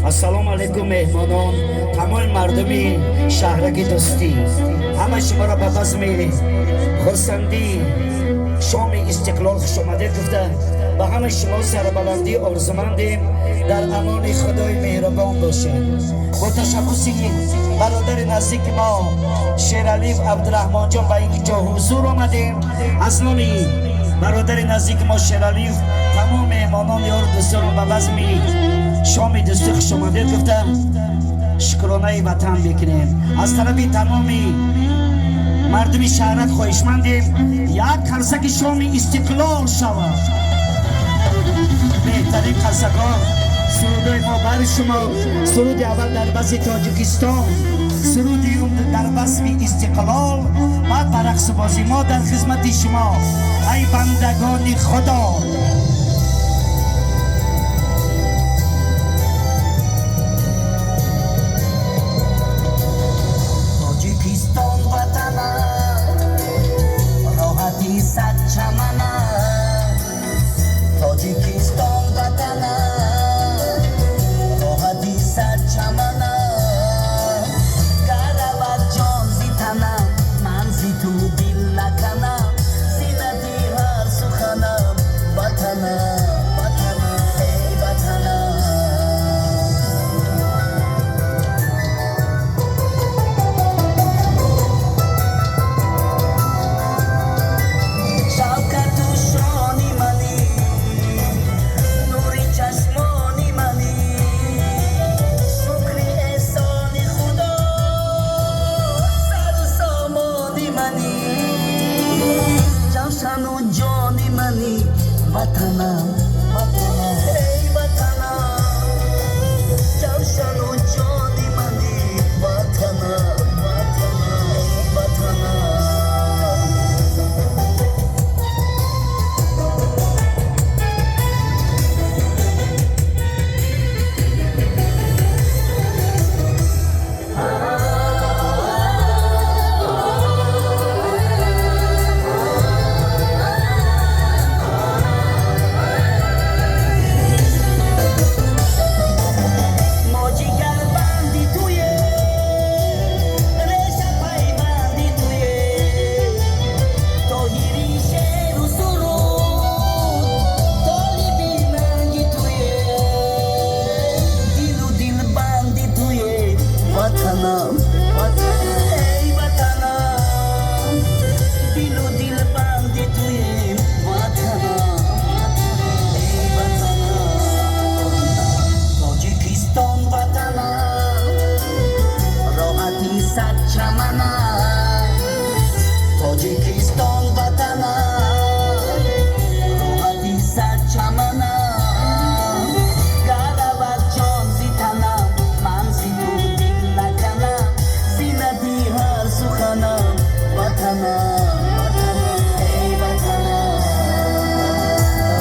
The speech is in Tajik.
Ассалому алайкум меҳмонон, тамоми мардуми шаҳраки дӯстӣ. Ҳама шуморо ба базми хурсандӣ шоми истиқлол хушомадед гуфта, ба ҳамаи шумо сарбаландӣ орзумандем. Дар амони худои меҳрубон бошед. Бо ташаббуси бародари наздики мо Шералиев Абдураҳмонҷон ба ин ҷо ҳузур омадем. Аз номи бародари наздики мо Шералиев тамом меҳмонон, ёру дӯстонро ба базми шоми дӯстӣ хушомадед гуфта, шукронаи ватан мекунем. Аз тарафи тамоми мардуми шаҳрак хоҳишмандем, як қарсаки шоми истиқлол шавад. Беҳтарин қарсакҳо сурудои мо бари шумо. Суруди аввал дар базми Тоҷикистон, суруди дар базми истиқлол ва ба рақсу бозӣ мо дар хизмати шумо, ай бандагони Худо. Тоҷикистон ватанам, роҳати сад чаманам. Тоҷикистон ватанам, роҳати сад чаманам. Гаравад ҷон зи танам, ман зи ту дил наканам. Зинати ҳар суханам, ватанам, ватанам, эй ватанам. Шавкату шони манӣ, нури чашмони манӣ, шукри эҳсони Худо, сару сомони манӣ, ҷавшану ҷони манӣ, ватанам, ватанам, эй ватанам. Ҷавшану ҷони манӣ, ватанам, ватанам, эй ватанам. Мо ҷигарбанди туе, реша пайванди туе, тоҳири шеру суруд, толиби нанги туе, дилу дилбанди туе, ватанам, эй ватанам. Дилу дилбанди туе, ватанам, эй ватанам. Тоҷикистон ватанам, роҳати сад чаманам. Тоҷикистон ватанам, роҳати сад чаманам. Гаравад ҷон зи танам, ман зи ту дил наканам. Зинати ҳар суханам, ватанам.